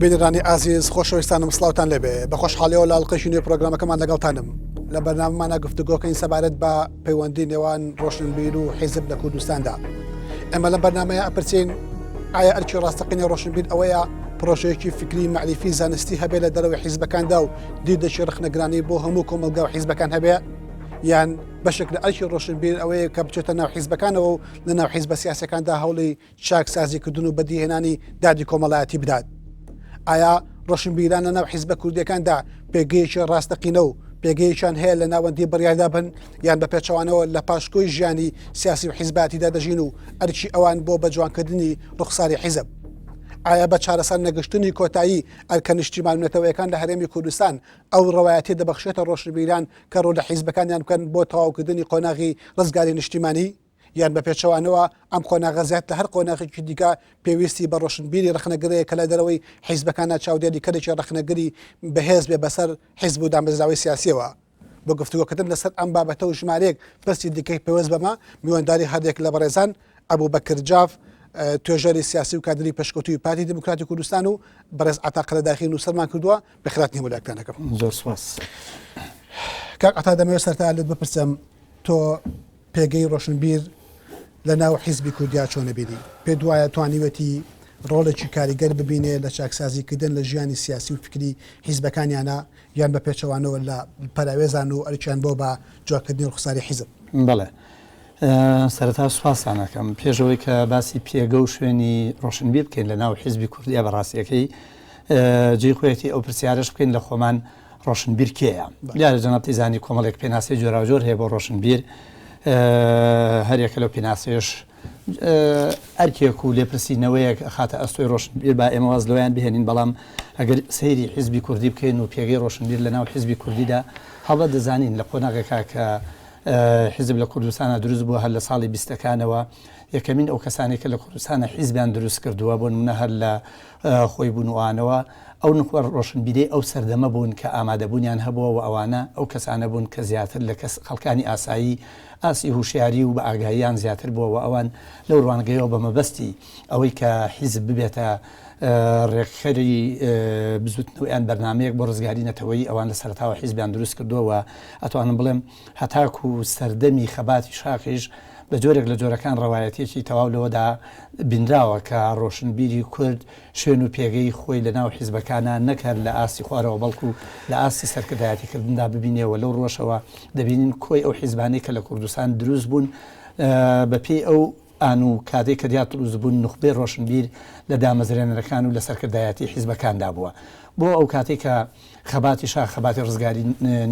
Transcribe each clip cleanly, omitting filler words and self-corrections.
بینەرانی ئازیز خۆشەویستانم سڵاوتان لێبێ بە خۆشحاڵیەوە لە ئەڵقەیەکی نوێی پرۆگرامەکەمان لەگەڵتانم لە بەرنامەمانە گفتوگۆکەین سەبارەت بە پەیوەندی نێوان ڕۆشنبیر و حیزب لە کوردستاندا ئێمە لەم بەرنمەیە ئەپرسین ئایا ئەرکی ڕاستەقینە ڕۆشنبیر ئەوەیە پرۆژەیەکی فکری مەعریفی زانستی هەبێ لە دەرەوەی حیزبەکاندا و دیدێکی ڕخنەگرانی بۆ هەموو کۆمەڵگا و حیزبەکان هەبێ یان بەشێک لە ئەرکی ڕۆشنبیر ئەوەیە کە بچێتە ناو حیزبەکانەوە و لە ناو حیزبە سیاسەکاندا هەوڵی چاکسازیکردن و بەدیهێنانی دادی کۆمەڵایەتی بدات. ئایا ڕۆشنبیران لە ناو حیزبە کوردیەکاندا پێگەیەکی ڕاستەقینە و پێگەیەکیان هەیە لە ناوەندی بڕیاردا بن یان بە پێچەوانەوە لە پاشکۆی ژیانی سیاسی و حیزباتیدا دەژین و ئەرکی ئەوان بۆ بە جوانکردنی ڕوخساری حیزب؟ ئایا بە چارەسەر نەگەشتنی کۆتایی ئەرکە نیشتیمان و نەتەوەیەکان لە هەرێمی کوردستان ئەو ڕەوایەتیە دەبەخشێتە ڕۆشنبیران کە ڕۆ لە حیزبەکانیان بکەن بۆ تەواوکردنی قۆناغی ڕزگاری نیشتیمانی؟ یان بە پێچەوانەوە ئەم قۆناغە زیاتر لە هەر قۆناغێکی دیکە پێویستی بە ڕۆشنبیری ڕەخنەگرەیە کە لە دەرەوەی حیزبەکانە چاودێریکەرێکی ڕەخنەگری بەهێز بێ بەسەر حیزب و دامەزراوەی سیاسیەوە. بۆ گفتوگۆکردن لەسەر ئەم بابەتە و ژمارەیەک پرسی دیکەی پەیوەست بەمە میوانداری هەریەک لە بەڕێزان ئەبوبەکر جاف توێژەری سیاسی و کادری پێشکەوتووی پارتی دیموکراتی کوردستان و بەڕێز عەتا قەرەداخی نووسەرمان کردووە. بەخێرهاتنی هەموو لایەکتان دەکەم. زۆر سوپاس. کاک عەتا دەمەوێت سەرەتا لێت بپرسم تۆ پێگەی ڕۆشنبیر لە ناو حیزبی کوردیا چۆن ئەبینی؟ پێت وایە توانیوێتی ڕۆڵێکی کاریگەر ببینێ لە چاکسازی کردن لە ژیانی سیاسی و فیکری حیزبەکانیانا یان بە پێچەوانەوە لە پەراوێزان و ئەرکیان بۆ بە جوانکردنی ڕوخساری حیزب؟ بەڵێ سەرەتا سوپاستان ئەکەم. پێش ئەوەی کە باسی پێگە و شوێنی ڕۆشنبیر بکەین لە ناو حیزبی کوردیا بە ڕاستیەکەی جێی خۆیەتی ئەو پرسیارەش بکەین لە خۆمان ڕۆشنبیر کێیە؟ دیارە جەنابت ئەیزانی کۆمەڵێک پێناسەی جۆراوجۆر هەیە بۆ ڕۆشنبیر، هەریەکە لەو پێناسەیەش ئەرکێک و لێپرسینەوەیەک ئەخاتە ئەستۆی ڕۆشنبیر، با ئێمە واز لەوەیان بهێنین، بەڵام ئەگەر سەیری حیزبی کوردی بکەین و پێگەی ڕۆشنبیر لەناو حیزبی کوردیدا، هەڵبەت دەزانین لە قۆناغێکا کە حیزب لە کوردستانا دروست بووە هەر لە ساڵی بیستەکانەوە یەکەمین ئەو کەسانەی کە لە کوردستانا حیزبیان دروست کردووە بۆ نمونە هەر لە خۆیبوون و ئانەوە ئەو نوخبە ڕۆشنبیرەی ئەو سەردەمە بوون کە ئامادەبوونیان هەبووە و ئەوانە ئەو کەسانە بوون کە زیاتر لە کەس خەڵکانی ئاسایی ئاستی هوشیاری و بە ئاگاییان زیاتر بووە و ئەوان لەو ڕوانگەیەوە بە مەبەستی ئەوەی کە حیزب ببێتە ڕێکخەری بزووتنەوە یان بەرنامەیەک بۆ ڕزگاری نەتەوەیی ئەوان لە سەرەتاوە حیزبیان دروست کردووە و ئەتوانم بڵێم هەتاکوو سەردەمی خەباتی شاخیش بە جۆرێک لە جۆرەکان ڕەوایەتییەکی تەواو لەوەدا بینراوە کە ڕۆشنبیری کورد شوێن و پێگەی خۆی لە ناو حیزبەکانا نەک هەر لە ئاستی خوارەوە بەڵکو لە ئاستی سەرکردایەتیکردندا ببینێ و لەو ڕووەشەوە دەبینین کۆی ئەو حیزبانەی کە لە کوردستان دروست بوون بە پێی ئەو ئان و کاتەی کە تیا دروست بوون نوخبەی ڕۆشنبیر لە دامەزرێنەرەکان و لە سەرکردایەتی حیزبەکاندا بووە بۆ ئەو کاتەی کە خەباتی شاخ خەباتی ڕزگاری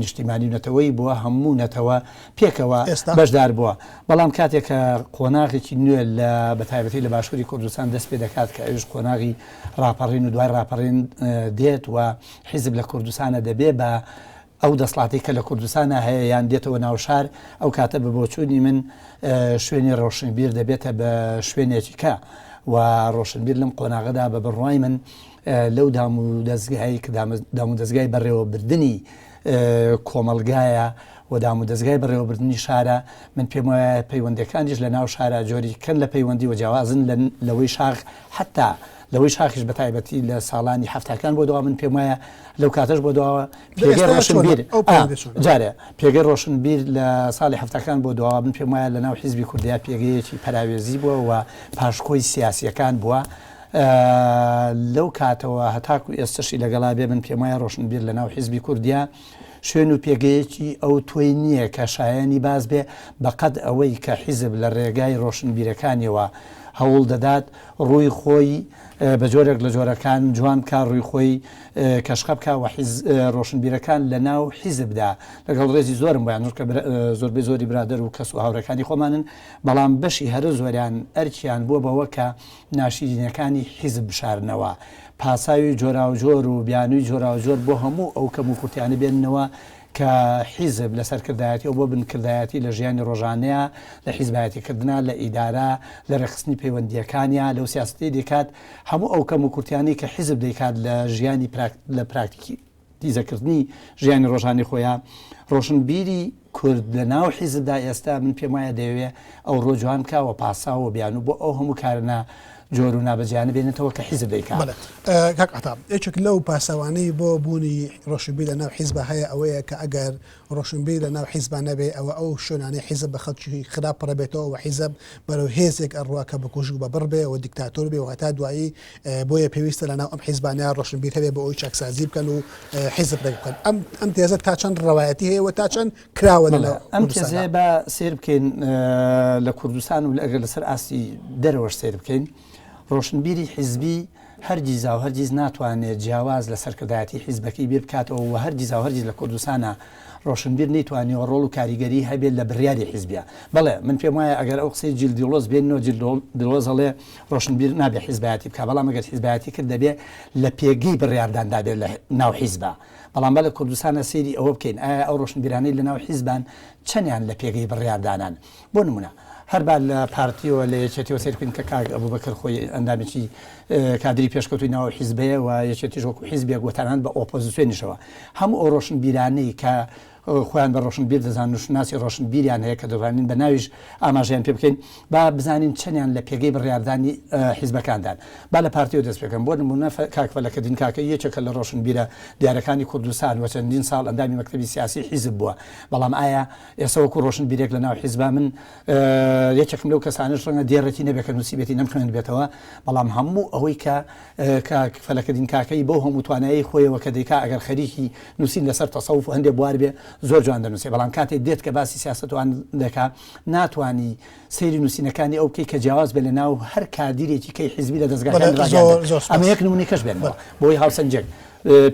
نیشتیمانی و نەتەوەیی بووە، هەموو نەتەوە پێکەوە بەشدار بووە. بەڵام کاتێک کە قۆناغێکی نوێ لە بە تایبەتی لە باشووری کوردستان دەست پێ دەکات کە ئەویش قۆناغی ڕاپەڕین و دوای ڕاپەڕین دێت و حیزب لە کوردستانە دەبێ بە ئەو دەسڵاتەی کە لە کوردستانە هەیە یان دێتەوە ناو شار ئەو کاتە بە بۆچوونی من شوێنی ڕۆشنبیر دەبێتە بە شوێنێکی کە و ڕۆشنبیر لەم قۆناغەدا بە بڕوای من لەو دامودەزگای کە دامودەزگای بەڕێوەبردنی کۆمەڵگایە و دامودەزگای بەڕێوەبردنی شارە، من پێم وایە پەیوەندیەکانیش لە ناو شارا جۆری کەن لە پەیوەندی و جیاوازن لەوەی شاخ حەتا لەوەی شاخیش بە تایبەتی لە ساڵانی حەفتاکان بۆ دوا من پێم وایە لەو کاتەش بۆ دواوە پێگەی ڕۆشنبیر جارێ پێگەی ڕۆشنبیر لە ساڵی حەفتاکان بۆ دواوە من پێم وایە لە ناو حیزبی کوردیا پێگەیەکی پەراوێزی بووە و پاشکۆی سیاسیەکان بووە لەو کاتەوە هەتاکو ئێستەشی لەگەڵا بێ من پێموایە ڕۆشنبیر لەناو حیزبی کوردیا شوێن و پێگەیەکی ئەو تۆی نییە کە شایەنی باس بێ بەقەد ئەوەی کە حیزب لە ڕێگای ڕۆشنبیرەکانیەوە هەوڵ دەدات ڕووی خۆی بە جۆرێک لە جۆرەکان جوان بکا ڕووی خۆی کەشخە بکا و ڕۆشنبیرەکان لە ناو حیزبدا لەگەڵ ڕێزی زۆرم بۆیان چونکە زۆربەی زۆری برادەر و کەس و هاوڕێکانی خۆمانن بەڵام بەشی هەرە زۆریان ئەرکیان بووە بەوە کە ناشیرینەکانی حیزب بشارنەوە، پاساوی جۆراوجۆر و بیانووی جۆراوجۆر بۆ هەموو ئەو کەموکورتیانە بێننەوە کە حیزب لە سەرکردایەتی و بۆ بنکردایەتی لە ژیانی ڕۆژانەیا، لە حیزبایەتیکردنا، لە ئیدارە، لە ڕێکخستنی پەیوەندییەکانیا، لەو سیاسەتەی دەیکات، هەموو ئەو کەموکورتیانەی کە حیزب دەیکات لە ژیانی لە پراکتیکی. تیزەکردنی ژیانی ڕۆژانەی خۆیان، ڕۆشنبیری کورد لە ناو حیزبدا ئێستا من پێم وایە دەیەوێ ئەو ڕۆ جوان بکا و پاساو و بیانوو بۆ ئەو هەموو کارە نا. جۆر و نابەجێیانە بێنێتەوە کە حیزب دەیکا. بەڵێ کاک عەتا، یەکێک لەو پاساوانەی بۆ بوونی ڕۆشنبیر لە ناو حیزبا هەیە ئەوەیە کە ئەگەر ڕۆشنبیر لە ناو حیزبا نەبێ ئەوە ئەو شوێنانەی حیزب بە خەڵکی خراپ پڕەبێتەوە و حیزب بەرەو هێزێک ئەڕوا کە بکوژ و بەبڕ بێ و دیکتاتۆر بێ و هەتا دوایی بۆیە پێویستە لە ناو ئەم حیزبانە ڕۆشنبیر هەبێ بۆ ئەوەی چاکسازی بکەن و حیزب ڕێک بخەن. ئەم ئەم تێزە تا چەند ڕەوایەتی هەیە و تا چەند کراوە لە بەڵێ ناو ئەم کوردستاندا؟ تێزەیە با سەیر بکەین لە کوردستان و ئەگەر لەسەر ئاستی دەرەوەش سەیر بکەین ڕۆشنبیری حیزبی هەرگیزاو هەرگیز ناتوانێت جیاواز لە سەرکردایەتی حیزبەکەی بیر بکاتەوە و هەرگیزاو هەرگیز لە کوردستانا ڕۆشنبیر نەیتوانیوە ڕۆڵ و کاریگەری هەبێت لە بریاری حیزبیا. بەڵێ من پێم وایە ئەگەر ئەو قسەی جیل دیڵۆز بێننەوە جیل دیڵۆز ئەڵێ ڕۆشنبیر نابێ حیزبایەتی بکا بەڵام ئەگەر حیزبایەتی کرد دەبێ لە پێگەی بڕیارداندا بێت لە ناو حیزبا بەڵام با لە کوردستانا سەیری ئەوە بکەین ئایا ئەو ڕۆشنبیرانەی لە ناو حیزبان چەنیان لە پێگەی بڕیاردانان بۆ نمونە هەر با لە پارتیەوە لە یەکێتیەوە سەیر بکەین کە کاک ئەبوبەکر خۆی ئەندامێکی کادری پێشکەوتوی ناو حیزبەیە و یەکێتیش وەکو حیزبێک و تەنانەت بە ئۆپۆزیسیۆنیشەوە هەموو ئەو ڕۆشنبیرانەی کە خۆیان بە ڕۆشنبیر دەزانن و شوناسی ڕۆشنبیریان هەیە کە دەتوانین بە ناویش ئاماژەیان پێ بکەین با بزانین چەندیان لە پێگەی بڕیاردانی حیزبەکاندان با لە پارتیەوە دەست پێ بکەم بۆ نمونە کاک فەلەکەدین کاکەیی یەکێکە لە ڕۆشنبیرە دیارەکانی کوردستان و چەندین ساڵ ئەندامی مەکتەبی سیاسی حیزب بووە بەڵام ئایا ئێستا وەکو ڕۆشنبیرێک لە ناو حیزبا من یەکێکم لەو کەسانەش ڕەنگە دێڕێکی نەبێت کە نووسیبێتی نەمخوێندبێتەوە بەڵام هەموو ئەوەی کە کاک فەلەکەدین کاکەیی بەو هەموو توانایەی خۆیەوە کە دەیکا ئەگەر خەریکی نووسین لەسەر تەسەوف و هەندێ بوار بێ زۆر جوان دەنووسێ بەڵام کاتێ دێت کە باسی سیاسەت و ئان دەکا ناتوانی سەیری نووسینەکانی ئەو بکەی کە جیاواز بێ لە ناو هەر کادیرێکی کەی حیزبی لە دەزگاکانی ڕاگەیاندن ئەمە یەک نموونەی کەش بێنمەوە بۆی هاوسەنگێک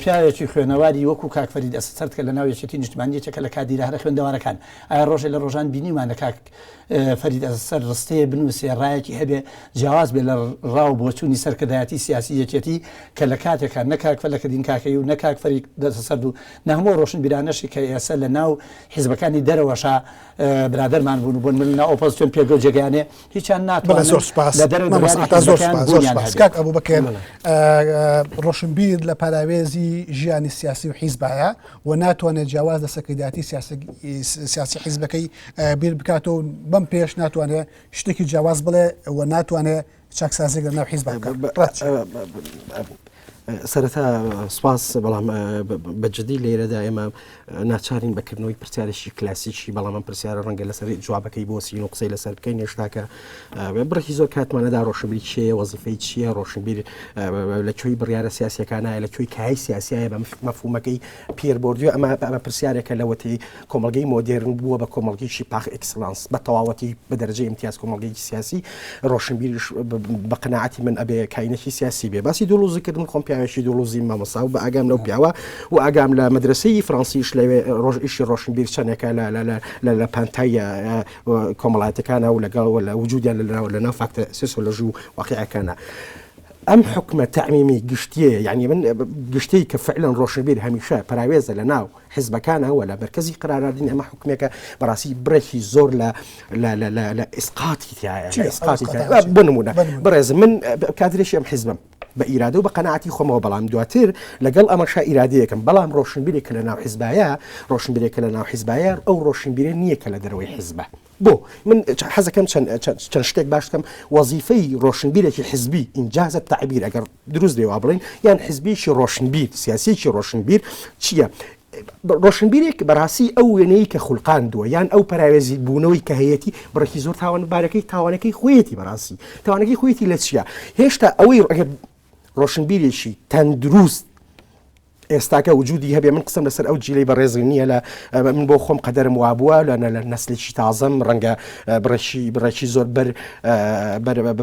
پیاوێکی خوێنەواری وەکو کاک فەرید ئەسەد کە لە ناو یەکێتی نیشتمانی یەکێکە لە کادیرە هەرە خوێندەوارەکان ئایا ڕۆژێ لە ڕۆژان بینیمانە کاک فەرید ئەسەد ڕستەیە بنووسێ ڕایەکی هەبێ جیاواز بێ لە ڕا و بۆچوونی سەرکردایەتی سیاسی یەکێتی کە لە کاتێکا نە کاک فەلەکەدین کاکەیی و نە کاک فەرید ئەسەد و نە هەموو ڕۆشنبیرانەشی کە ئێسە لە ناو حیزبەکانی دەرەوەشا برادەرمان بوون و بۆ نموونە لە ناو ئۆپۆزسیۆن پێگە و جێگەیان هەیە هیچیان بەڵێ ناتوانن زۆر سوپاس لە دەرەوەی مامۆستا بڕیاری عەتا زۆر حیزبەکەیان سوپاس زۆر بوونیان سوپاس هەبێ. کاک ئەبوبەکر بەڵێ. ڕۆشنبیر لە پەراوێزی ژیانی سیاسی و حیزبایە و ناتوانێت جیاواز لە سەرکردایەتی سیاسی حیزبەکەی بیر بکاتەوە و بەم پێش ناتوانێت شتێکی جیاواز بڵێ و ناتوانێت چاکسازیێک لە ناو حیزب بکات. سەرەتا سپاس بەڵام بە جدی لێرەدا ئێمە ناچارین بەکردنەوەی پرسیارێکی کلاسیکی بەڵام ئەم پرسیارە ڕەنگە لەسەر جوابەکەی بۆسین و قسەی لەسەر بکەین هێشتاکە بڕێکی زۆر کاتمانەدا ڕۆشنبیر چیە وەزیفەی چییە ڕۆشنبیر لە کوێی بڕیارە سیاسەکانە لە کوێی کای سیاسیایە بە مەفهومەکەی پیەر بۆردیۆ ئەمە ئەمە پرسیارێکە لەوەتەی کۆمەڵگەی مۆدێرن بووە بە کۆمەڵگەیەکی par excellence بە تەواوەتی بە دەرەجەی ئیمتیاز کۆمەڵگەیەکی سیاسی ڕۆشنبیریش بە قەناعەتی من ئەبێ کاینێکی سیاسی بێ باسی دوڵوزی کرد من خۆم پیاوێکی دوڵوزی مامۆستا و بە ئاگام لەو پیاوە و ئاگام لە مەدرسەی فڕەنسیش لەوێ ڕۆژ ئیشی ڕۆشنبیر چەندێکە لە لە لە لە لە پانتاییە کۆمەڵایەتەکانە و لەگەڵ لە وجودیان لە ناو لە ناو فاکتە سۆسیۆلۆژی و واقیعەکانە. ئەم حوکمە تەعمیمی گشتیەیە یانی من گشتەی کە فعلەن ڕۆشنبیر هەمیشە پەراوێزە لە ناو حزبەکانە و لە مەرکەزی قەرارادین ئەمە حوکمێکە بەڕاستی بڕێکی زۆر لە لە لە لە لە ئیسقاتی تایە چیە؟ ئیسقاتی ئەو تایە ئیسقاتە چیە؟ بۆ نمونە بە نمونە. بەڕێز من کادرێکی ئەم حزبم بە ئیرادە و بە قەناعەتی خۆمەوە بەڵام دواتر لەگەڵ ئەمەشا ئیرادەیەکم بەڵام ڕۆشنبیرێک کە لە ناو حزبایە ڕۆشنبیرێک کە لە ناو حزبایە ئەو ڕۆشنبیرە نییە کە لە دەرەوەی حزبە بۆ؟ من حەزەکەم چەند چەند شتێک باش بکەم، وەزیفەی ڕۆشنبیرێکی حزبی، إن جاز التعبير، ئەگەر دروست بێ وا بڵێین، یان حزبییەکی ڕۆشنبیر، سیاسییەکی ڕۆشنبیر چییە؟ ڕۆشنبیرێک بەڕاستی ئەو وێنەی کە خولقاندووە یان ئەو پەراوێزی بوونەوەی کە هەیەتی بڕێکی زۆر تاوانبارەکەی تاوانەکەی خۆیەتی بەڕاستی تاوانەکەی خۆیەتی لە چییە؟ هێشتا ئەوەی ئەگەر ڕۆشنبیرێکی تەندروست ئێستاکە وجودی هەبێ من قسەم لەسەر ئەو جیلەی بەڕێزی نییە لە من بۆ خۆم قەدەرم وابووە لە لە نەسلێکی تازەم ڕەنگە بڕێکی بڕێکی زۆر بەر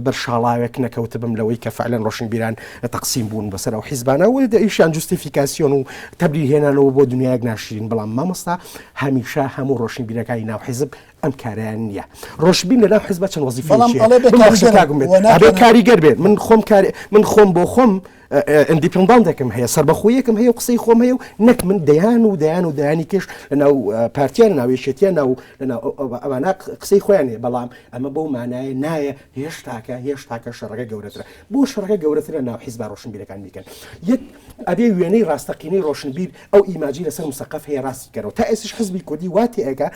بەر شاڵاوێک نەکەوتبم لەوەی کە فعلەن ڕۆشنبیران تەقسیم بوون بەسەر ئەو حیزبانە و ئیشیان justification و تەبریر هێنانەوە بۆ دنیایەک ناشرین بەڵام مامۆستا هەمیشە هەموو ڕۆشنبیرەکانی ناو حیزب ئەم کارەیان نییە ڕۆشنبیر لەناو حیزبە چەند بەڵام وەزیفەیەکی ئەڵێ بێ هەیە کاریگەرن بمبەخشە کاکم بێت و ئەبێ ناتوانن کاریگەر بێت من خۆم کار من خۆم بۆ خۆم. independent ێکم هەیە، سەربەخۆیەکم هەیە و قسەی خۆم هەیە و نەک من دەیان و دەیان و دەیانی کەش لە ناو پارتیان ناو یەکێتیان ناو لە ناو ئەوانە قسەی خۆیان هەیە بەڵام ئەمە بەو مانایە نایە هێشتاکە هێشتاکە شەڕەکە گەورەترە بۆ شەڕەکە گەورەترە ناو حیزبا ڕۆشنبیرەکان بیکەن یەک ئەبێ وێنەی ڕاستەقینەی ڕۆشنبیر ئەو ئیماجی لەسەر مسەقەف هەیە ڕاستی کەرەوە تا ئێستش حزبی کوردی وا تێئەگا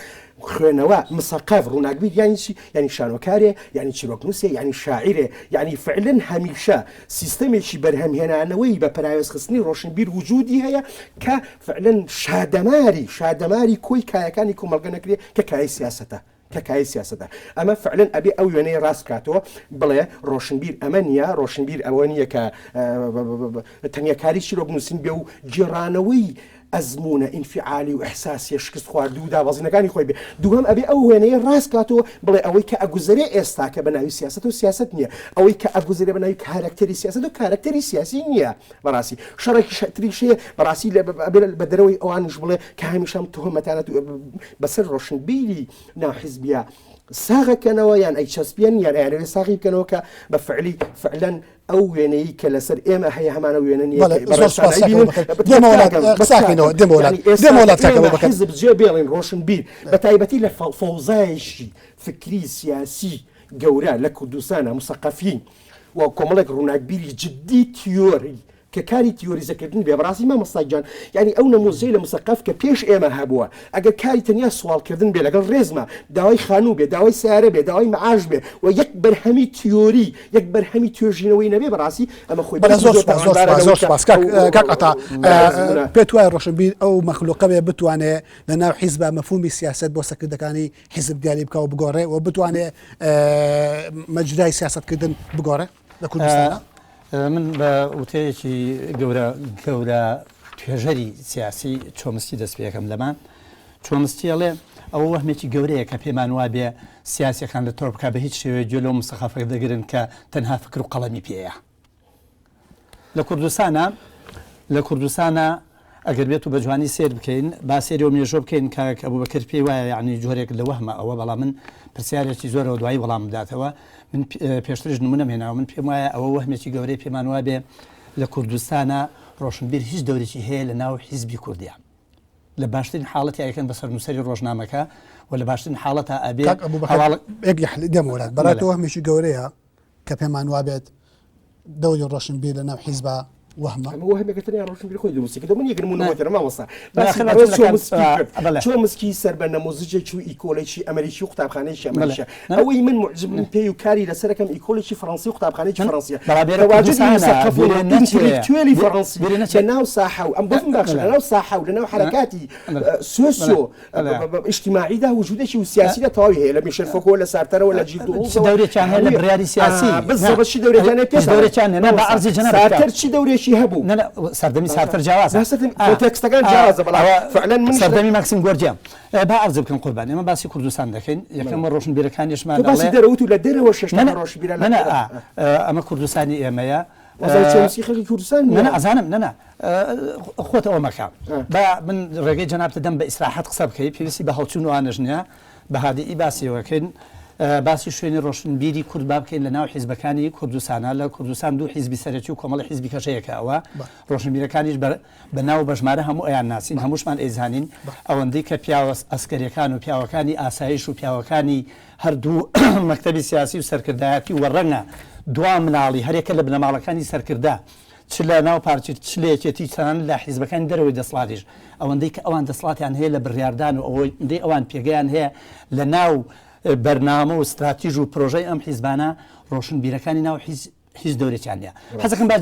خوێنەوە مسەقەف ڕووناکبیر یانی چی یانی شانۆکارێ یانی چیرۆکنووسێ یانی شاعیرێ یانی فعلەن هەمیشە سیستەمێکی بەرهەمهێنانەوەی بە پەراوێزخستنی ڕۆشنبیر وجودی هەیە کە فعلەن شادەماری شادەماری کۆی کایەکانی کۆمەڵگە نەکرێ کە کایەی سیاسەتە کە کایەی سیاسەتە ئەمە فعلەن ئەبێ ئەو وێنەی ڕاست بکاتەوە بڵێ ڕۆشنبیر ئەمە نییە ڕۆشنبیر ئەوە نییە کە تەنیا کاری چیرۆک نووسین بێ و گێڕانەوەی ئەزموونە ئینفیعالی و ئیحساسیە شکستخواردوو و دابەزینەکانی خۆی بێ. دووهەم ئەبێ ئەو وێنەیە ڕاست کاتەوە بڵێ ئەوەی کە ئەگوزەرێ ئێستاکە بە ناوی سیاسەتەوە سیاسەت نییە، ئەوەی کە ئەگوزەرێ بە ناوی کارەکتەری سیاسەتەوە کارەکتەری سیاسی نییە. بەڕاستی شەڕێکی تریش هەیە بەڕاستی ئەبێ بە دەرەوەی ئەوانیش بڵێ کە هەمیشە ئەم تۆمەتانە بەسەر ڕۆشنبیری ناحیزبیە ساغەکەنەوە یان ئەیچەسپێن یان ئەیانەوێ ساغی بکەنەوە کە بە فعلی فعلەن ئەو وێنەی کە لەسەر ئێمە هەیە هەمان ئەو وێنە نییە بەڵێ زۆر سوپاس کاک ئەبوبەکر. دێمە وەڵات قساکەینەوە دێمە وەڵات دێمە وەڵات کاک ئەبوبەکر. حزب جێ بێڵین ڕۆشنبیر بە تایبەتی لە فەوزایەکی فکری سیاسی گەورە لە کوردستانە مسەقەفین و کۆمەڵێک ڕووناکبیری جدی تیۆری کە کاری تیۆریزەکردن بێ بەڕاستی مامۆستا گیان یانی ئەو نەموزەی لە مسەقەف کە پێش ئێمە هەبووە ئەگەر کاری تەنیا سواڵکردن بێ لەگەڵ ڕێزما داوای خانوو بێ داوای سیارە بێ داوای معاش بێ و یەک بەرهەمی تیۆری یەک بەرهەمی توێژینەوەی نەبێ بەڕاستی ئەمە خۆی بەڵێ زۆر سوپاس زۆر سوپاس زۆر سوپاس کاک کاک عەتا پێت وایە ڕۆشنبیر ئەو مەخلوقە بێ بتوانێ لە ناو حیزبا مەفهومی سیاسەت بۆ سەرکردەکانی حیزب دیاری بکا و بگۆڕێ و بتوانێ مەجرای سیاسەتکردن بگۆڕێ لە کوردستانا؟ من بە وتەیەکی گەورە گەورە توێژەری سیاسی چۆمسکی دەست پێکەم لەمان چۆمسکی ئەڵێ ئەوە وەهمێکی گەورەیە کە پێمان وابێ سیاسیەکان لە تۆر بکە بە هیچ شێوەیە گوێ لەو مسەقەفە دەگرن کە تەنها فکر و قەڵەمی پێیە لە کوردستانە لە کوردستانە ئەگەر بێت و بە جوانی سەیر بکەین با سەیری ئەو مێژووە بکەین کاک ئەبوبەکر پێی وایە یعنی جۆرێک لە وەهمە ئەوە بەڵام من پرسیارێکی زۆرەوە دوایی وەڵام بداتەوە من پێشتریش نمونەم هێناوە من پێم وایە ئەوە وەهمێکی گەورەی پێمان وابێ لە کوردستانە ڕۆشنبیر هیچ دەورێکی هەیە لە ناو حیزبی کوردیا لە باشترین حاڵەتی ئەیکەن بە سەرنووسەری ڕۆژنامەکە و لە باشترین حاڵەتا ئەبێ کاک ئەبوبەکر یەک لە دێمەوە بەڕای تۆ وەهمێکی گەورەیە کە پێمان وابێت دەوری ڕۆشنبیر لە ناو حیزبا وەهمە. ئەمە وەهمێکە تەنیا ڕۆشنبیر خۆی دروستی کردووە. من یەک نموونە بۆ تێرە مامۆستا. باسی بەڕێز چۆمسکی کرد. چۆمسکی سەر بە نەموزجێکی و ئیکۆلێکی ئەمریکی و قوتابخانەیەکی ئەمریکیە. ئەوەی من موعجبم پێی و کاری لەسەرەکەم ئیکۆلێکی فەڕەنسی و قوتابخانەیەکی فەڕەنسیە. تەواجودی مسەقەف و ئینتلێکتوێلی فەڕەنسی لە ناو ساحە و ئەم بۆم باشە لە ناو ساحە و لە ناو حەرەکاتی سۆسیۆ ئیجتیماعیدا وجودێکی و سیاسیدا تەواوی هەیە لە میشێل فۆکۆ لە سارتەرەوە لە جیل دولوزەوە دەورێکیان هەیە لە بڕیاری سیاسی بالضبط چی دەورێکیان هەیە پێش دەورێکیان هەیە بە عەرزی جەنابت سارتەر چی دەورێکی هەبوو نە نە سەردەمی سارتەر جیاوازە کۆنتێکستەکان جیاوازە بەڵام فعلا من سەردەمی ماکسیم گۆرجیە با عەرز بکەم قوربان ئێمە باسی کوردستان دەکەین یەکەم ڕۆشنبیرەکانیشمان باسی دەرەوت و لە دەرەوە شێشتا ڕۆشنبیران نە نە ئەمە کوردستانی ئێمەیە وەزای چۆمسکی خەڵکی کوردستان نییە نە نە ئەزانم نە نە خۆت ئەوە مەکە با من ڕێگەی جەنابتە دەم بە ئیسراحەت قسە بکەی پێویستی بە هەڵچوون وانەش نییە بە هادئی باسیەوەکەین باسی شوێنی ڕۆشنبیری کورد با بکەین لە ناو حیزبەکانی کوردستانە لە کوردستان دوو حیزبی سەرەکی و کۆمەڵی حیزبی کەشەیەکە ئەوە ڕۆشنبیرەکانیش بە ناو بەژمارە هەموو ئەیان ناسین هەمووشمان ئەیزانین ئەوەندەی کە پیاوە ئەسکەریەکان و پیاوەکانی ئاسایش و پیاوەکانی هەردوو مەکتەبی سیاسی و سەرکردایەتی و ڕەنگە دوا مناڵی هەرێکە لە بنەماڵەکانی سەرکردە چ لە ناو پارتی چ لە یەکێتی تەنانەت لە حیزبەکانی دەرەوەی دەسڵاتیش ئەوەندەی کە ئەوان دەسڵاتیان هەیە لە بڕیاردان و ئەوەندەی ئەوان پێگەیان هەیە لە ناو بەرنامە و ستراتیژ و پرۆژەی ئەم حیزبانە ڕۆشنبیرەکانی ناو حیز هیچ دەورێکیان نییە حەزەکەم با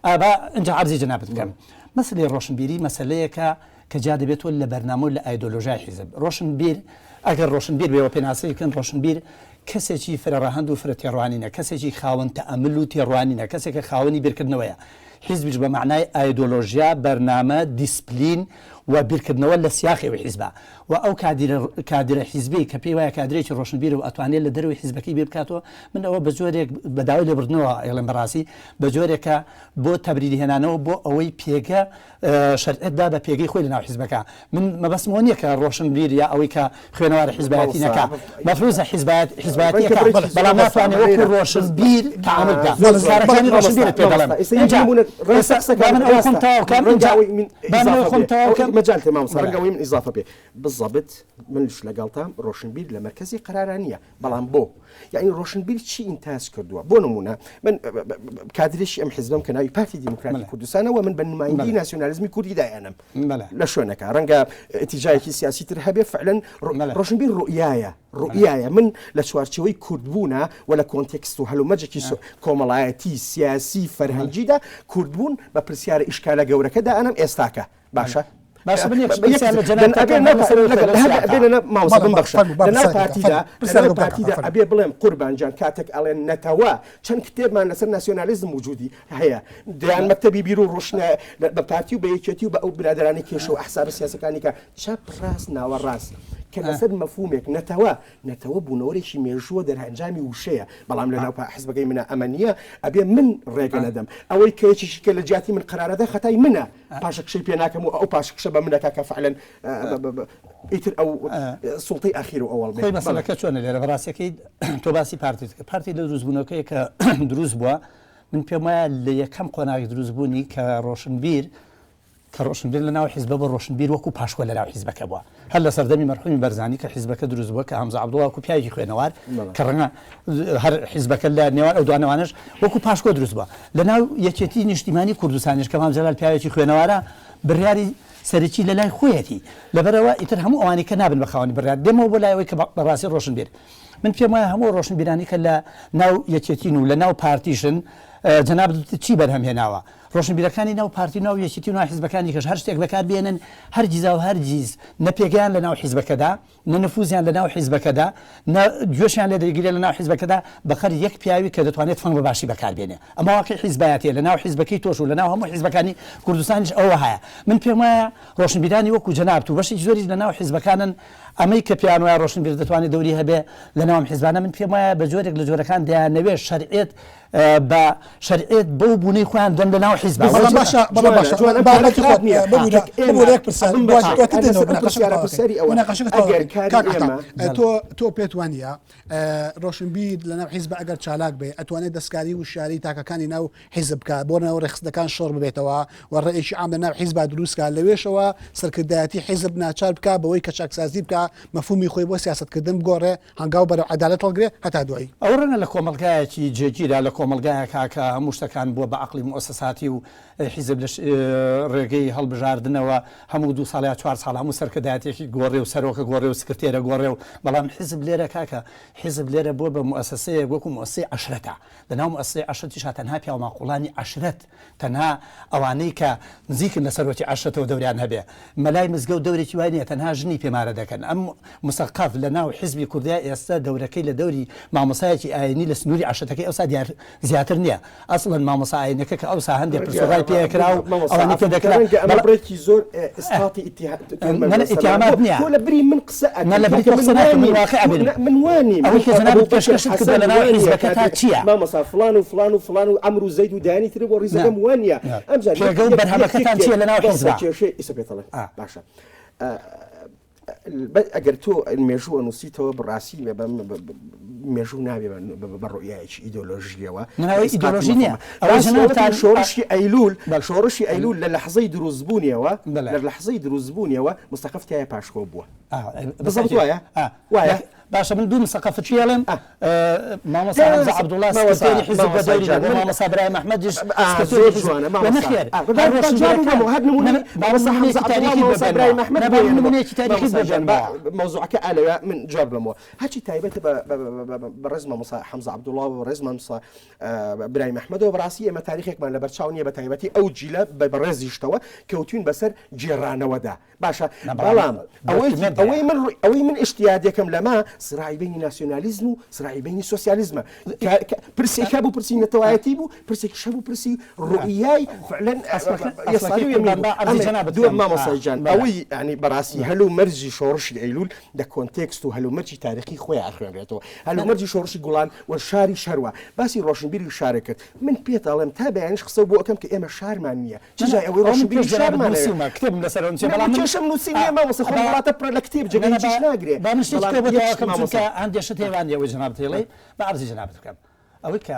ئابا ئینجا عەرزی جەنابت بکەم مەسەلەی ڕۆشنبیری مەسەلەیەکە کە جیا دەبێتەوە لە بەرنامە و لە ئایدۆلۆژیای حیزب ڕۆشنبیر ئەگەر ڕۆشنبیر بێ و پێناسەی بکەن ڕۆشنبیر کەسێکی فرە ڕەهەند و فرە تێڕوانینە کەسێکی خاوەن تەئەمول و تێڕوانینە کەسێکە خاوەنی بیرکردنەوەیە حیزبیش بە مەعنای ئایدۆلۆژیا بەرنامە دیسپلین. و بیرکردنەوە لە سیاقی ئەو حیزبە و ئەو کادیرە کادرە حیزبی کە پێی وایە کادرێکی ڕۆشنبیرە و ئەتوانێت لە دەرەوەی حیزبەکەی بیر بکاتەوە من ئەوە بە جۆرێک بە داوای لێبوردنەوە ئەیڵێم بەڕاستی بە جۆرێکە بۆ تەبریر هێنانەوە بۆ ئەوەی پێگە شەرعیەت دا بە پێگەی خۆی لەناو حیزبەکە. من مەبەستم ئەوە نییە کە ڕۆشنبیر یا ئەوەی کە خوێنەوارە حیزبایەتی نەکا، مەفروزە حیزبایەت حیزبایەتی ئەکا، بەڵام ناتوانێ وەکوو ڕۆشنبیر تەعامول بکا. کارەکانی ڕۆشنبیرت پێ دەڵێم. ئینجا ئێستا با من ئەوە خۆم تەواو کەم، ئینجا با من ئەوە خۆم تەواو کەم. مەجالت هەیە مامۆستا، ڕەنگە ئەوەی من ئیزافە بێ. بزەبت منیش لەگەڵتام ڕۆشنبیر لە مەرکەزی قەرارا نییە، بەڵام بۆ؟ یەعنی ڕۆشنبیر چی ئینتاج کردووە؟ بۆ نموونە من کادرێکی ئەم حزبم کە ناوی پارتی دیموکراتی کوردستانە و من بە نمایندەی ناسیۆنالیزمی کوردی دایانم لە شوێنەکە ڕەنگە ئتیجایەکی سیاسی تر هەبێ فعلەن ڕۆشنبیر ڕوئیایە ڕوئیایە من لە چوارچێوەی کوردبوونە و لە کۆنتێکست و هەلومەرجێکی کۆمەڵایەتی سیاسی فەرهەنگیدا کوردبوون بە پرسیارە ئیشکالە گەورەکە دائەنم ئێستاکە باشە باشە من یەک پرسیار لە جەنابتان بکەم هەر لەسەر ئەوەی خۆی لەو سیاقە. مامۆستا بمبەخشە لەناو پارتیدا لەناو پارتیدا ئەبێ بڵێم قوربان جان کاتێک ئەڵێن نەتەوە چەند کتێبمان لەسەر ناسیۆنالیزم وجودی هەیە دەیان مەکتەبی بیر و ڕۆشنە بە پارتی و بە یەکێتی و بە ئەو برادەرانی کێشە و ئەحزابە سیاسەکانی کە چەپ ڕاست ناوەڕاست کە لەسەر مەفهومێک نەتەوە نەتەوە بوونەوەرێکی مێژووە دەرئەنجامی وشەیە بەڵام لەناو حزبەکەی منە ئەمە نییە ئەبێ من ڕێگە نەدەم ئەوەی کە یەکێکی کە لە جیاتی من قەرارەدە خەتای منە پاشەکشەی پێ ناکەم و ئەو پاشەکشە بە من دەکا کە فعلەن ئیتر ئەو سوڵتەی ئەخیر و ئەوەڵ بێ. خۆی مەسەلەکە چۆنە لێرە بەڕاستیەکەی تۆ باسی پارتیت کرد پارتی لە دروستبوونەکەی کە دروست بووە من پێم وایە لە یەکەم قۆناغی دروستبوونی کە ڕۆشنبیر کە ڕۆشنبیر لە ناو حیزبە بۆ ڕۆشنبیر وەکو پاشکۆ لە ناو حیزبەکە بووە هەر لە سەردەمی مەرحومی بەرزانی کە حیزبەکە دروست بووە کە هەمزە عەبدوڵا وەکو پیاوێکی خوێنەوار کە ڕەنگە هەر حیزبەکە لە نێوان ئەو دوانەوانەش وەکو پاشکۆ دروست بووە لە ناو یەکێتی نیشتیمانی کوردستانیش کە مام جەلال پیاوێکی خوێنەوارە بڕیاری سەرەکی لە لای خۆیەتی لەبەرئەوە ئیتر هەموو ئەوانەی کە نابن بە خاوەنی بڕیار دێمەوە بۆ لای ئەوەی کە بەڕاستی ڕۆشنبیر من پێم وایە هەموو ڕۆشنبیرانی کە لە ناو یەکێتین و لە ناو پارتیشن جەنابت چی بەرهەم هێناوە ڕۆشنبیرەکانی ناو پارتی و ناو یەکێتی و ناو حیزبەکانی کەش هەر شتێک بەکار بێنن هەرگیزاو هەرگیز نە پێگەیان لە ناو حیزبەکەدا نە نفوزیان لە ناو حیزبەکەدا نە گوێشیان لێ دەگیرێ لە ناو حیزبەکەدا بەقەر یەک پیاوی کە دەتوانێت تفەنگ بە باشی بەکار بێنێ ئەمە واقعی حیزبایەتیە لە ناو حیزبەکەی تۆش و لە ناو هەموو حیزبەکانی کوردستانیش ئەوە هەیە من پێم وایە ڕۆشنبیرانی وەکو جەنابت و بەشێکی زۆریش لە ناو حیزبەکانن ئەمەی کە پێیان وایە ڕۆشنبیر دەتوانێت دەوری هەبێ لە ناو ئەم حیزبانە من پێم وایە بە جۆرێک لە جۆرەکان دەیانەوێت شەرعیەت بە شەرعیەت بەو بوونەی خۆیان دەن لە ناو حیزبا. بەڵام باشە بەڵام باشە بابەتی خۆت نییە ببورە ببورە یەک پرسیار دواتر دێنەوە مناقەشەکە تەواو مناقەشەکە تەواو کاک عەتا تۆ تۆ پێت وانییە ڕۆشنبیر لە ناو حیزب ئەگەر چالاک بێ ئەتوانێت دەستکاری وشیاری تاکەکانی ناو حیزب بکات بۆ ناو ڕێکخستنەکان شۆڕ ببێتەوە و ڕێیەکی عام لە ناو حیزبا دروست کا لەوێشەوە سەرکردایەتی حیزب ناچار بکا بەوەی کە چاکسازی بکا مەفهومی خۆی بۆ سیاسەتکردن بگۆڕێ هەنگاو بەرەو عەدالەت هەڵگرێ هەتا دوایی. ئەوە ڕەنگە لە کۆمەڵگایەکی جێگیرا، لە کۆمەڵگایەکا کە هەموو شتەکان بووە بە عەقڵی موئەسەساتی و حیزب لە ڕێگەی هەڵبژاردنەوە هەموو دوو ساڵ یا چوار ساڵ هەموو سەرکردایەتیەکی گۆڕێ و سەرۆکە گۆڕێ و سکرتێرە گۆڕێ و بەڵام حیزب لێرە کاکە حیزب لێرە بووە بە موئەسەسەیەک وەکوو موئەسەسەی عەشرەتە لەناو موئەسەسەی عەشرەتیشا تەنها پیاوماقوڵانی عەشرەت تەنها ئەوانەی کە نزیکن لە سەرۆکی عەشرەتەوە دەوریان هەبێ. مەلای مزگەوت دەورێکی وای نیە تەنها ژنی پێ مارە دەکەن. ئەم مسەقەف لە ناو حیزبی کوردیا ئێستە دەورەکەی لە دەوری مامۆستایەکی ئاینی لە سنوری عەشرەتەکەی ئەوسا دیار زیاتر نیە. ئەسڵەن مامۆستا ئاینەکە کە ئەوسا هەندێ پرس و ڕای پێ ئەکرا و ئەوانەی پێ دەکرا ڕەنگە ئەمە بڕێکی زۆر ئیسقاتی ئیتیها نە نە ئیتیهامات نیە. تۆ لە بری من قسە ئەکەی نە لە بری تۆ قسە ناکەم من واقیع ئەبینم. من وا نیم. ئەوەی کە جەنابت پێشکەشت کردوە لە ناو حیزبەکەتا چیە؟ مامۆستا فڵان و فڵان و فڵان و عەمر و زەید و دەیانی تر بۆ ڕیزەکەم وا نیە. ئەمجار پێگە و بەرهەمەکەتان چیە لە ناو حیزبا؟ کێشەی ئیسە پێت ئەڵێم باشە ئەگەر تۆ مێژوو ئەنووسیتەوە بەڕاستی مێژوو نابێ بە ڕوئیایەکی ئیدۆلۆژیەوە ئیدۆلۆژی نیە شۆڕشی ئەیلول شۆڕشی ئەیلول لە لەحزەی دروستبوونیەوە لە لەحزەی دروستبوونیەوە مستەقف تایە پاشکۆ بووە بزەبت وایە وایە باشە من دوو مسەقەفت پێ ئەڵێم مامۆستا هەمزە عەبدوڵا سکرتێری حیزب بە دەوری دەبوو مامۆستا برایم ئەحمەدیش سکرتێری حیزب و نەخێر هەر ڕۆشنبیرەکان مامۆستا نمونەیەکی تاریخیت بۆ برایم ئەحمەد بێنمەوە نمونەیەکی تاریخیت بۆ بێنمەوە مەوزوعەکە ئالەوە من جواب بەمەوە هەرچی تایبەتە بە ڕێز مامۆستا حەمزە عەبدوڵا و ڕێز مامۆستا برایم ئەحمەدەوە بەڕاستی ئێمە تاریخێکمان لەبەرچاو نییە بە تایبەتی ئەو جیلە بە بەڕێزیشتەوە کەوتوین بەسەر گێڕانەوەدا باشە بەڵام ئەوەی ئەوەی من ئەوەی من ئیشتیادێکم لەمە سراعی بینی ناسیۆنالیزم و سراعی بینی سۆسیالیزمە. پرسێک هەبوو پرسی نەتەوایەتی بوو، پرسێکیش هەبوو پرسی ڕوئیای فعلەن یەساری و یەمینی بوو. دووەم مامۆستای گیان ئەوەی یانی بەڕاستی هەلومەرجی شۆڕشی ئەیلوول لە کۆنتێکست و هەلومەرجی تاریخی خۆی ئەخوێنرێتەوە. هەلومەرجی شۆڕشی گوڵان و شاری شەروە باسی ڕۆشنبیری شارێک کرد. من پێت ئەڵێم تا بەیانیش قسە بۆ ئەکەم کە ئێمە شارمان نییە. چ جای ئەوەی ڕۆشنبیری شارمان هەیە. کتێبم لەسەر ئەوە نووسیوە بەڵام من کێشەم نووسین نییە مامۆستا خۆ وڵاتە پڕە لە کتێب جێگەی هیچیش ناگرێ. با من شتێکی تر بۆ تەواو کەم چونکە هەندێ شت هەیە وا نییە ئەوەی جەنابت ئەیڵێی با عەرزی جەنابت بکەم. ئەوەی کە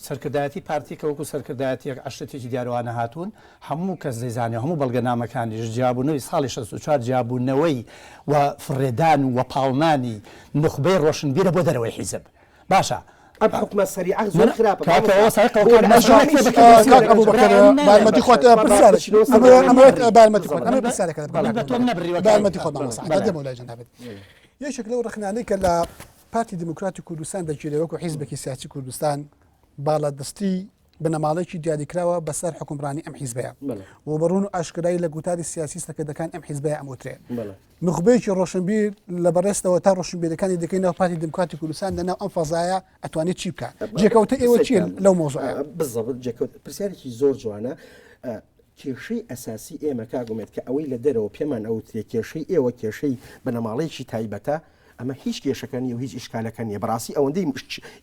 سەرکردایەتی پارتی کە وەکو سەرکردایەتیەک عەشرەتێکی دیارەوانە هاتوون هەموو کەس دەیزانێ و هەموو بەڵگەنامەکانیش جیابوونەوەی ساڵی 64 جیابوونەوەی و فڕێدان و وەپاڵنانی نوخبەی ڕۆشنبیرە بۆ دەرەوەی حیزب باشە ئەم حوکمە سەریعە زۆر خراپە کاکە ئەوە سایقە بۆ لە ئەنجامی کاک ئەبوبەکر بارمەتی خۆت پرسیارێک ئەمەوێت بارمەتی خۆت ئەمە پرسیارێکە بارمەتی خۆت مامۆستا دێمەوە لای جەنابت یەکێک لەو ڕەخنانەی کە لە پارتی دیموکراتی کوردستان دەگیرێ وەکو حیزبێکی سیاسی کوردستان باڵادەستی بنەماڵەیەکی دیاریکراوە بەسەر حکومڕانی ئەم حیزبەیە و بەڕون و ئاشکرایی لە گوتاری سیاسی سەرکردەکان ئەم حیزبەیە ئەم وترێ نخبەیەکی ڕۆشنبیر لە بەڕێستەوە تا ڕۆشنبیرەکانی دیکەی ناو پارتی دیموکراتی کوردستان لەناو ئەم فەزایە ئەتوانێت چی بکات جێکەوتە ئێوە چیە لەو مۆزوعە بزەبت جێکەوت پرسیارێکی زۆر جوانە کێشەی ئەساسی ئێمە کاک ئومێد کە ئەوەی لە دەرەوە پێمان ئەوترێ کێشەی ئێوە کێشەی بنەماڵەیەکی تایبەتە ئەمە هیچ کێشەکە نیە و هیچ ئیشکالەکە نیە بەڕاستی ئەوەندەی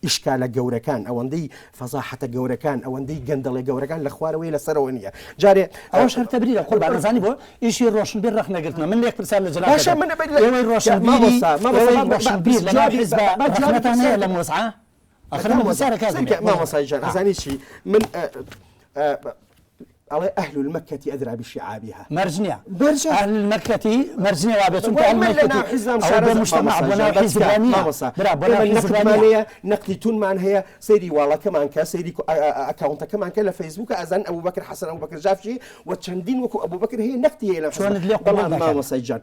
ئیشکالە گەورەکان ئەوەندەی فەزاحەتە گەورەکان ئەوەندەی گەندەڵێ گەورەکان لە خوارەوەی لەسەرەوە نیە جارێ ئەوەش هەر تەبریرە قوربان ئەزانی بۆ ئیشی ڕۆشنبیر ڕەخنەگرتنە من لێک پرسیار لە جەنابت باشە من ئێوەی ڕۆشنبیری ئێوەی ڕۆشنبیر لەناو حیزبا ڕەخنەتان هەیە لەم وەزعە ئەخر من پرسیارەکە مامۆستای جان ئەزانی چی من ئەڵێ ئەهل المەکەتی ئەدرا بشعابها مەرج نییە مەرج ئەهل المەکەتی مەرج نییە وابێت چونکە ئەهل المەکەتی ئەوە بۆ مجتمع بۆ ناو حیزب نییە برا بۆ ناو حیزب نییە نەقدی تونمان هەیە سەیری واڵەکەمان کە سەیری ئەکاونتەکەمان کە لە فەیسبووکە ئەزان ئەبوبەکر حەسەن ئەبوبەکر جافچی و چەندین وەکو ئەبوبەکر هەیە نەقدی هەیە لە چۆنت لێ قبوڵ دەکەن مامۆستای جان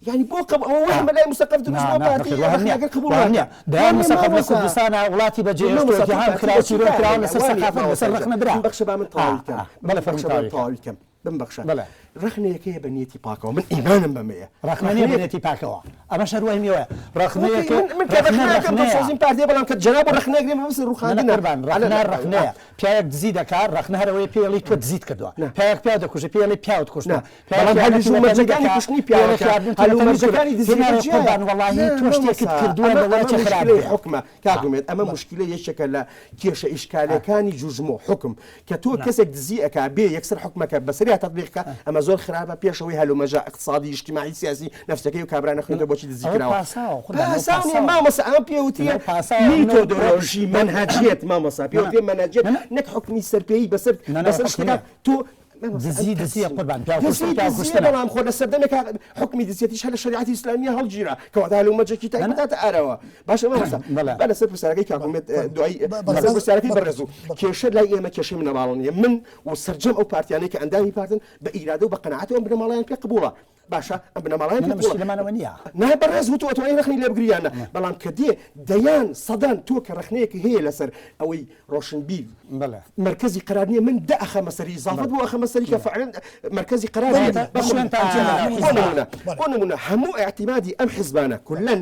یانی بۆ قبول ئەوە وەهمە لای مسەقەف دروست بووە پارتی ڕەخنەگر قبوڵ ناکات. دەیان مسەقەف لە کوردستانا وڵاتی بەجێ هێشتووە ئیتیهام کراوە تیرۆر کراون لەسەر سەقافەت لەسەر ڕەخنە برا. ببەخشە با من تەواوی کەم. بەڵێ فەرموو تەواوی کە. تەواوی کەم بمبەخشە. بەڵێ. ڕەخنەیەکەیە بە نیەتی پاکەوە من ئیمانم بەمەیە. ڕەخنە نیە بە نیەتی پاکەوە ئەمەش هەر وەهمی ئەوەیە ڕەخنەیەکە من کە ڕەخنە ڕەخنەیە. دڵسۆزیم پارتیە بەڵام کە جەناب ڕەخنەگرێ مەبەستی ڕووخاندنە. قوربان ڕەخنە ڕەخنەیە پیاوێک دزی دەکات ڕەخنە هەر ئەوەیە پێی ئەڵێی تۆ دزیت کردووە پیاوێک پیاو دەکوژێ پێی ئەڵێی پیاوت کوشتووە. بەڵام هەلومەرجەکانی کوشتنی پیاوەکە هەلومەرجەکانی دزیەکە جیایە. ئەمە موشکیلەی حوکمە کاک ئومێد ئەمە موشکیلە یەکێکە لە کێشە ئیشکالەکانی جوژمۆ حوکم کە تۆ کەسێک دزی ئەکا بێ یەکسەر حوکمەکە بەسەریا تەتبیق کە ئەمە زۆر خراپە پێش ئەوەی هەلومەرجە ئیقتسادی ئیجتیماعی سیاسی نەفسەکەی و کابرا نەخوێندەوە بۆچی دزی کراوە پاساو نیە مامۆستا ئەمە پێوترێ میتۆدۆلۆژی مەنهەجیەت مامۆستا پێوترێ مەنهەجیەت نەک حوکمی سەرپێیی بەسەر بەسەر شتەکان تۆ دزی دزیە قوربان پیاو کوشتن پیاو کوشتنە. بەڵام خۆ لە سەردەمێکا حوکمی دزیەتیش هەر لە شەریعەتی ئیسلامیە هەڵگیرا کەواتە هەلومەرجێکی تایبەت هاتە ئاراوە باشە مامۆستا با لەسەر پرسیارەکەی کاک ئومێد دوایی لەسەر پرسیارەکەی بەڕێز و کێشە لای ئێمە کێشەی بنەماڵە نییە من و سەرجەم ئەو پارتیانەی کە ئەندامی پارتن بە ئیرادە و بە قەناعەتەوە ئەم بنەماڵەیان پێ قبوڵە باشە ئەم بنەماڵەیان پێ قبوڵە لەمانەوە نییە نا بەڕێز وتووە ئەتوانی ڕەخنەی لێ بگری یان نا بەڵام کە دێ دەیان سەدان تۆ کە ڕەخنەیەک هەیە لەسەر ئەوەی ڕۆشنبیر بەڵێ. مەرکەزی قەرار نییە من دە ئەخەمە سەری ئیزافەت بۆ ئەخەمە سەری کە فعلا مەرکەزی قەرار نییە بەڵێ. بە شوێنتان چییە لەناو بۆ حیزبا؟ نموونە بۆ نموونە هەموو ئیعتیمادی ئەم حیزبانە کولەن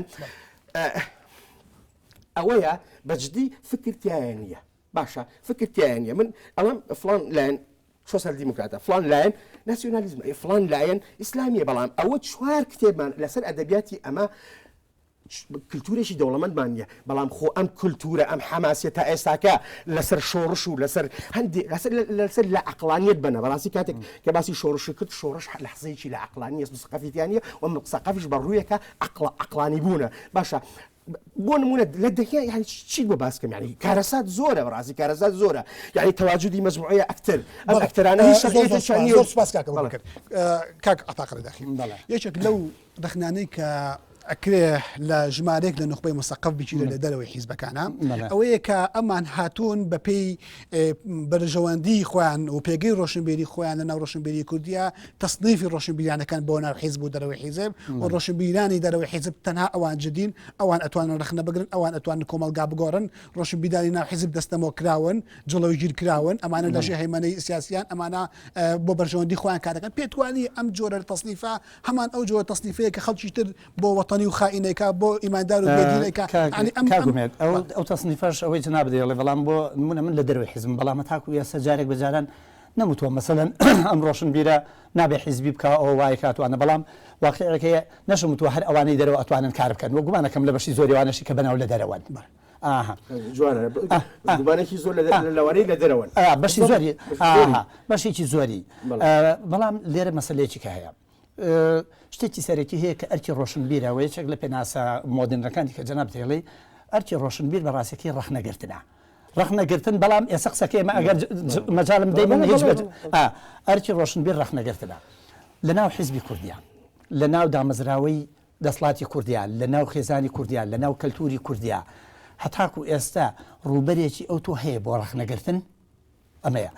ئەوەیە بە جدی فکر تیایا نییە باشە فکر تیایا نییە من ئەڵێم فڵان لایەن سۆسیال دیموکراتە فڵان لایەن ناسیۆنالیزمە فڵان لایەن ئیسلامیە بەڵام ئەوە چوار کتێبمان لەسەر ئەدەبیاتی ئەمە کلتورێکی دەوڵەمەندمان نیە بەڵام خۆ ئەم کلتورە ئەم حەماسیە تا ئێستاکە لەسەر شۆڕش و لەسەر هەندێک لەسەر لەسەر لە عەقڵانیەت بەنە بەڕاستی کاتێک کە باسی شۆڕشی کرد شۆڕش لەحزەیەکی لە عەقڵانیە مسەقەفی تیا نیە و مسەقەفیش بە ڕوویەکە عەقڵ عەقڵانی بوونە باشە بۆ نمونە لە دەهیا یعنی چیت بۆ باس کەم یعنی کارەسات زۆرە بەڕاستی کارەسات زۆرە یعنی تەواجودی مەجموعەیە ئەکتەر ئەم ئەکتەرانە هیچ شەرعیەتێکیان نییە زۆر سپاس کاک ئەبوبەکر کاک عەتا قەرەداخی یەکێک لەو ڕەخنانەی کە ئەکرێ لە ژمارەیەک لە نوخبەی مسەقەف بگیرێت لە دەرەوەی حیزبەکانە ئەوەیە کە ئەمان هاتوون بە پێی بەرژەوەندی خۆیان و پێگەی ڕۆشنبیری خۆیان لە ناو ڕۆشنبیری کوردیا تەسنیفی ڕۆشنبیرانەکان بۆ ناو حیزب و دەرەوەی حیزب و ڕۆشنبیرانی دەرەوەی حیزب تەنها ئەوان جدین ئەوان ئەتوانن ڕەخنە بگرن ئەوان ئەتوانن کۆمەڵگا بگۆڕن ڕۆشنبیرانی ناو حیزب دەستەمۆ کراون جڵەوگیر کراون ئەمانە لەژێ هەیمەنەی سیاسیان ئەمانە بۆ بەرژەوەندی خۆیان کارەکەن پێتوانی ئەم جۆرە تەسنیفە هەمان ئەو جۆرە تەسنیفەیە کە خەڵکی تر بۆ وەتەنی. وەتەنی و خائینێکا بۆ ئیماندار و بێدینێکا یانی ئەم کاک ئومێد ئەو ئەو تەسنیفەش ئەوەی جەنابت دەیڵێ بەڵام بۆ نمونە من لە دەرەوەی حیزبم بەڵام هەتاکو ئێستا جارێک بە جاران نەموتووە مەسەلەن ئەم ڕۆشنبیرە نابێ حیزبی بکا ئەوە وای کات وانە بەڵام واقیعێک هەیە نەشم وتووە هەر ئەوانەی دەرەوە ئەتوانن کار بکەن وە گومانەکەم لە بەشی زۆری ئەوانەشی کە بەناو لە دەرەوەن ئاها جوانە گومانێکی زۆر لەوانەی لە دەرەوەن بەشی زۆری ئاها بەشێکی زۆری بەڵام لێرە مەسەلەیەکی کە هەیە شتێکی سەرەکی هەیە کە ئەرکی ڕۆشنبیرە و یەکێک لە پێناسە مۆدێرنەکانی کە جەنابت هێڵی ئەرکی ڕۆشنبیر بە ڕاستەکەی ڕەخنەگرتنە ڕەخنەگرتن بەڵام ئێستا قسەکەی ئێمە ئەگەر مەجالم دەی من هیچ ئەرکی ڕۆشنبیر ڕەخنەگرتنە لە ناو حیزبی کوردیان لە ناو دامەزراوەی دەسڵاتی کوردیا لە ناو خێزانی کوردیا لە ناو کەلتوری کوردیا هەتاکو ئێستا ڕووبەرێکی ئەو تۆ هەیە بۆ ڕەخنەگرتن ئەمەیە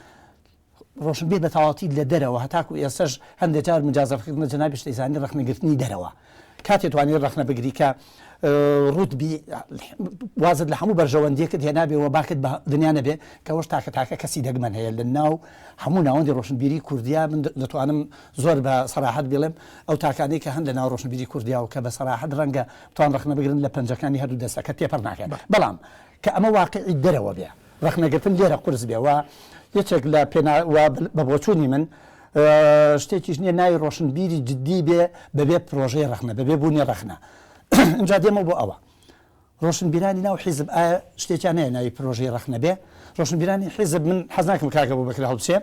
ڕۆشنبیر بە تەواوەتی لە دەرەوە هەتاکو ئێستەش هەندێک جار مجازەفەکردنە جەنابیش دەیزانی ڕەخنەگرتنی دەرەوە کاتێ توانی ڕەخنە بگری کە ڕوت بی وازت لە هەموو بەرژەوەندیەکت هێنابێ و باکت بە دنیا نەبێ کەەوەش تاکە تاکە کەسی دەگمەن هەیە لە ناو هەموو ناوەندی ڕۆشنبیری کوردیا من دەتوانم زۆر بە سەراحەت بڵێم ئەو تاکانەی کە هەن لە ناو ڕۆشنبیری کوردیا و کە بە سەراحەت ڕەنگە توان ڕەخنە بگرن لە پەنجەکانی هەردوو دەستەکە تێپەڕ ناکەن بەڵام کە ئەمە واقعی دەرەوە بێ ڕەخنەگرتن لێرە قورس بێ و یەکێک لە پێنا و بە بۆچوونی من شتێکیش نییە ناوی ڕۆشنبیری جددی بێ بەبێ پرۆژەی ڕەخنە بەبێ بوونی ڕەخنە ئینجا دێمەوە بۆ ئەوە ڕۆشنبیرانی ناو حیزب ئایا شتێکیان هەیە ناوی پرۆژەی ڕەخنە بێ ڕۆشنبیرانی حیزب من حەز ناکەم کاکە بۆ بەکر هەڵبچێ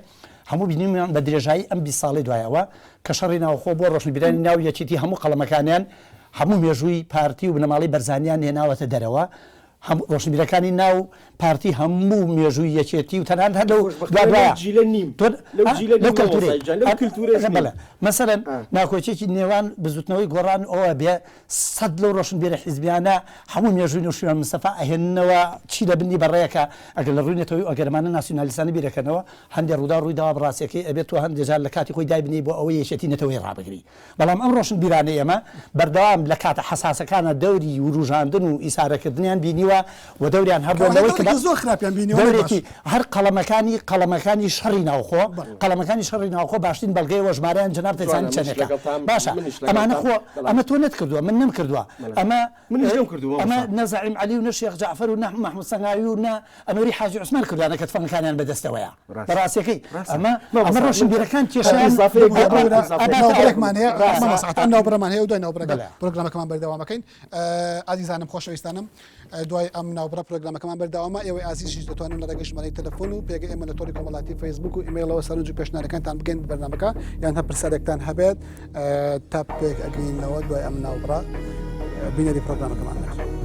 هەموو بینیمان بە درێژایی ئەم 20 ساڵی دوایەوە کە شەڕی ناوخۆ بۆ ڕۆشنبیرانی ناو یەکێتی هەموو قەڵەمەکانیان هەموو مێژووی پارتی و بنەماڵەی بەرزانیان هێناوەتە دەرەوە هەموو ڕۆشنبیرەکانی ناو پارتی هەموو مێژووی یەکێتی و تەنانەت هەر لەو دوادوایە جیلە نیم تۆ لەو جیلە لەو نیم کەلتورەی مامۆستای گیان لەو کلتورەش نیم بەڵێ مەسەلەن ئا. ناکۆکیەکی نێوان بزوتنەوەی گۆڕان ئەوە بێ سەد لەو ڕۆشنبیرە حیزبیانە هەموو مێژووی نەوشیروان مستەفا ئەهێننەوە چی لە بنی بەڕەیەکە ئەگەر لە ڕووی نەتەوەی و ئەگەر ئەمانە ناسیونالیستانە بیرەکەنەوە هەندێ ڕووداو ڕووی داوە بەڕاستیەکەی ئەبێت تۆ هەندێ جار لە کاتی خۆی دایبنێی بۆ ئەوەی یەکێتی نەتەوەیی ڕابگری بەڵام ئەم ڕۆشنبیرانەی ئێمە بەردەوام لە کاتە حەساسەکانا دەوری وروژاندن و ئیسارەکردنیان بینیوە و دەوریان هەبووە کەواتە لەوەی کە بە دەورێکی زۆر خراپیان بینیوە نەک باش. دەورێکی هەر قەڵەمەکانی قەڵەمەکانی شەڕی ناوخۆ بەڵێ. قەڵەمەکانی شەڕی ناوخۆ باشترین بەڵگەیە و ژمارەیان جەنابت جوانە دەزانی منیش چەندێکە لەگەڵتام باشە منیش ئەمانە لەگەڵتام خۆ بەڵام ئەمە تۆ نەتکردووە من نەمکردووە بەڵێ ئەمە منیش نەمکردووە ئەمە مامۆستا. نە زەعیم عەلی و نە شێخ جەعفەر و نە مەحمود سەنگاوی و نە ئەنوەری حاجی عوسمان کردویانە کە تفەنگەکانیان بەدەستەوەیە ڕاستە بەڕاستیەکەی ڕاستە ئەمە ئەمە مامۆستا من ڕۆشنبیرەکان هەر کێشەیان ئیزافەیەک ببورە بێ ببورە ئیزافەیەک ناوبڕێکمان هەیە ڕاستە مامۆستا ئەم ناوبڕەمان هەیە و دوای ناوبڕەکە بەڵێ. پرۆگرامەکەمان بەردەوامەکەین ئازیزانم خۆشەویستانم دوای ئەم ناوبڕە پرۆگرامەکەمان بەردەوامە ئێوەی ئازیزیش دەتوانن لە ڕێگەی ژمارەی تەلەفۆن و پێگە ئێمە لە تۆڕی کۆمەڵاتی فەیسبوک و ئیمەیڵەوە سەرنج و پێشنیارەکانتان بگەن بە بەرنامەکە یان هەر پرسیارێکتان هەبێت تا پێک ئەگەینەوە دوای ئەم ناوبڕە بینەری پرۆگرامەکەمان بن.